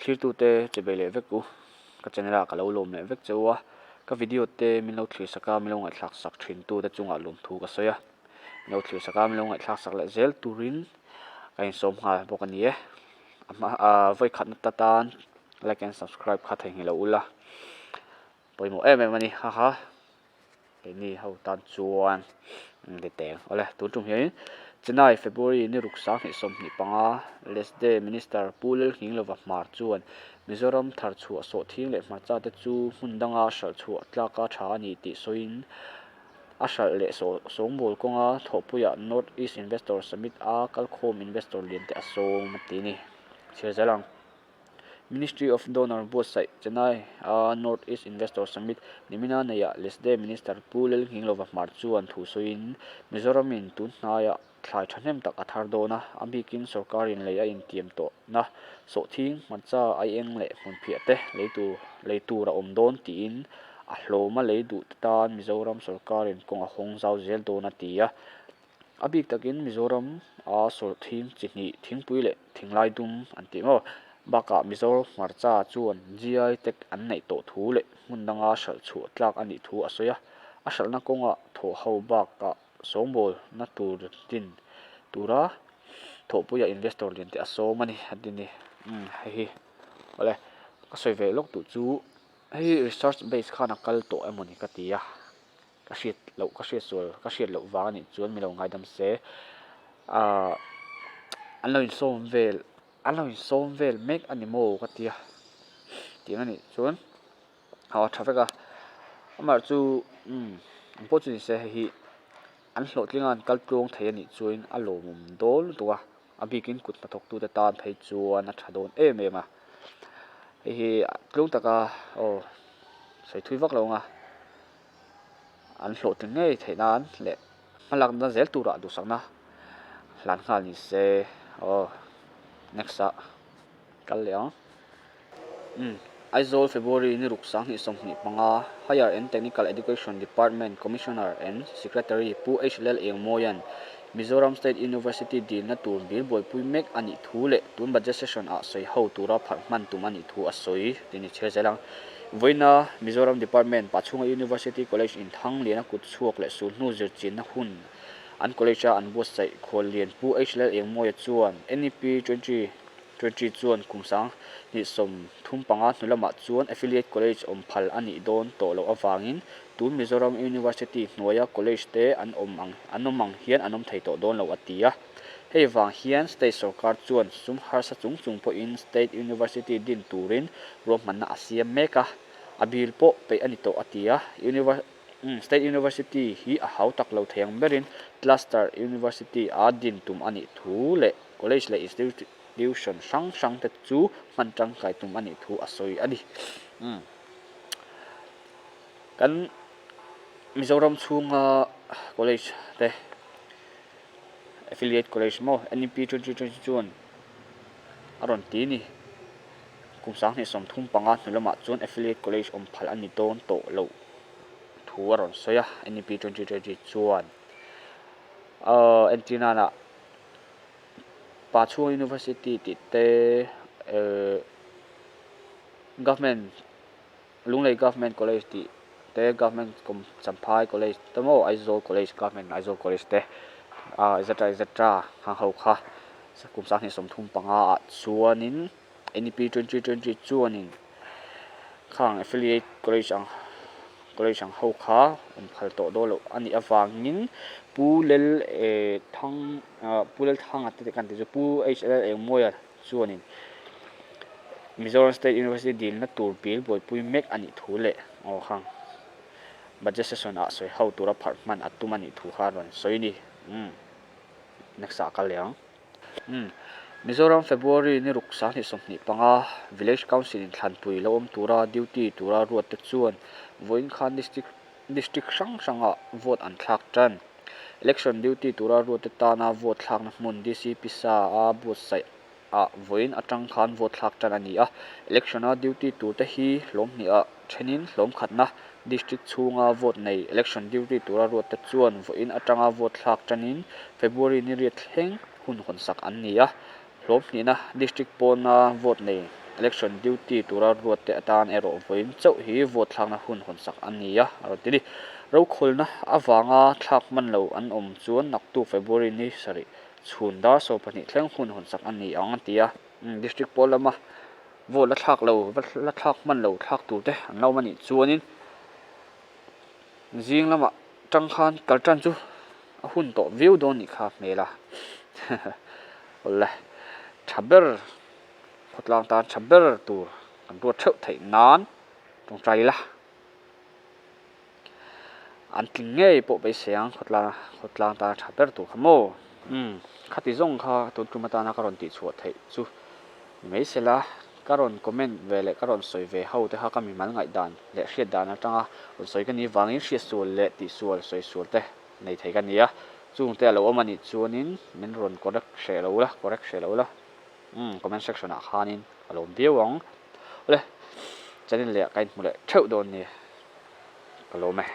Thlirtute che bei leh vek u. Ka channel ah ka lo lawm leh vek che u a. Ka video te min lo thlir sak a, min lo ngaihthlak sak thin tu te chungah lawmthu ka sawi a. Min lo thlir sak a, min lo ngaihthlak sak leh zel turin ka insawm nghal bawk a ni e. A hma ah vawikhatna ta tan like and subscribe kha theihnghilh lo ula. Pawimawh em em a ni haha. Keini ho tan chuan ni teng awle tun tum hianin Chennai February ni ruk 2025 Lesde Minister Pu Lalnghinglova Hmar chuan Mizoram thar chhuah sawhthing leh hmarcha te chu hmun danga hralh chhuah tlaka tha a ni tih sawiin a hralh leh sawngbawl kawnga thawhpuiah North East Investor Summit a kalkhawm investor lian te a sawm a ti a ni. Chhiar zel ang. Ministry of Donor buatsaih Chennai a North East Investor Summit nimina neiah Lesde Minister Pu Lalnghinglova Hmar chuan thu sawiin Mizoramin tun hnaiah thlai thahnem tak a thar dawn a, a bikin sorkarin lei a intiam tawhna sawhthing, hmarcha, aieng leh hmunphiah te lei tur lei tur a awm dawn tiin a hlawma lei duh te tan Mizoram sorkarin kawng a hawng zau zel dawn a ti a. A bik takin Mizoram a sawrthing chi hnih thingpui leh thinglai dum an tih maw? Bakah Mizo hmarcha chuan GI tag an neih tawh thu leh hmun danga hralh chhuah tlak a nih thu a sawi a. A hralhna kawngah thawh ho bakah sawngbawlna tur din tura thawhpuia investor lian te a sawm a ni a ti ni. Umm hei hi awle ka sawi ve lawk duh chu hei research base khan a kal tawh emawni ka ti a. Ka hriat loh ka hriat sual ka hriat loh vang a nih chuan mi lo ngaidam se ahh an lo insawm vel an lo insawm vel mek a ni maw ka tia tih ang a nih chuan a tha vek a amaherawh chu umm ang pawh chu ni se hei hi an hlawhtling a an kal tluang thei a nih chuan a lawmawm dawn lutuk a a bikin kut hnathawk tute tan phei chuan a tha dawn em em a hei hi tluang taka aw sawi thui vak lo ang a. An hlawhtling ngei theih nan leh hmalakna zel turah duhsakna hlan nghal ni se aw next ah kal leh ang. Umm Aizawl February ni ruk 2025 Higher and Technical Education Department Commissioner and Secretary Pu H Lal Engmawia'n Mizoram State University dilna tur bil buaipui mek a nih thu leh tun budget session ah sawi ho tura pharh hman tum a nih thu a sawi tih ni chhiar zel ang. Vawiina Mizoram Department Pachhunga University College in Thangliana kut chhuak leh sulhnu zirchinna hun an college a an buatsaih khuallian Pu H Lal Engmawia chuan NEP 2020 chuan kum 2035 hnu lamah chuan affiliate college awm phal a nih dawn tawh loh avangin tun Mizoram University hnuaia college te an awm ang an awm ang hian an awm thei tawh dawn lo a ti a. Hei vang hian state sorkar chuan sum harsa chung chung pawhin state university din turin ruahmanna a siam mek a, a bill pawh peih a ni tawh a ti a. State university hi a hau tak lo thei ang berin cluster university a din tum a nih thu leh college leh institution hrang hrang te chu hman tangkai tum a nih thu a sawi a ni. Kan Mizoram chhunga college te. Affiliate College maw NEP 2020 chuan a rawn ti ni. Kum 2035 hnu lamah chuan Affiliate College awm phal a ni dawn tawh loh thu a rawn sawi a, NEP 2020 chuan. Ahh entir nana Pachhunga University tih te ehh Government Lunglei Government College tih te Government Champhai College te maw Aizawl College Government Aizawl College te ah etc etc hang ho kha kum 2035 ah chuanin NEP 2020 chuanin khang affiliate college ang college ang ho kha awm phal tawh dawn loh a nih avangin Pu Lel eh Thang ah Pu Lel Thanga te kan tih chu Pu H L Engmawia chuanin Mizoram State University dilna tur bill buaipui mek a nih thu leh aw khang budget session ah sawi ho tura pharh hman a tum a nih thu kha a rawn sawi a ni. Umm next ah kal leh ang. Umm Mizoram February ni ruk 2025 Village Council in thlanpui lo awm tura duty tura ruat te chuan vawiin khan district district hrang hrangah vote an thlak tan. Election duty tura ruatte tana vote thlakna hmun DC Pisa a buatsaih ah vawiin atang khan vote thlak tan a ni a. Election a duty turte hi hlawm hniha thenin hlawm khatna district chhunga vote nei election duty tura ruatte chuan vawiin atanga vote thlak tanin February ni riat thleng hun hawnsak an ni a. Hlawm hnihna district pawna vote nei. Election duty tura ruat te atan erawh vawiin chauh hi vote thlakna hun hawnsak a ni a, a rawn ti ni. Rokhawlna avanga thlak hman lo an awm chuan naktuk February ni sarih chhun dar 12 thleng hun hawnsak a ni ang a ti a. District pawl lama vote la thlak lo, la thlak hman lo thlak tur te an la awm a nih chuanin zing lamah tang khan kal tan chu a hun tawh viau dawn nih kha hmel a. Awle tha ber khawtlang tan tha ber tur kan ruat theuh theih nan tawngtai ila. An tling ngei pawh beisei ang khawtlang khawtlang tana tha ber tur kha maw? Umm khati zawng kha tun tum atana ka rawn tihchhuah theih chu ni mai sela ka rawn comment ve leh ka rawn sawi ve ho te kha ka mimal ngaihdan leh hriat dan atanga rawn sawi ka nih vangin hriatsual leh tihsual sawi sual te nei thei ka ni a chung te a lo awm a nih chuanin min rawn correct hreh lo la correct hreh lo la umm comment section ah khanin a lawm viau ang. Awle, channel leh ah ka inhmu leh theuh dawn nia, ka lawm e.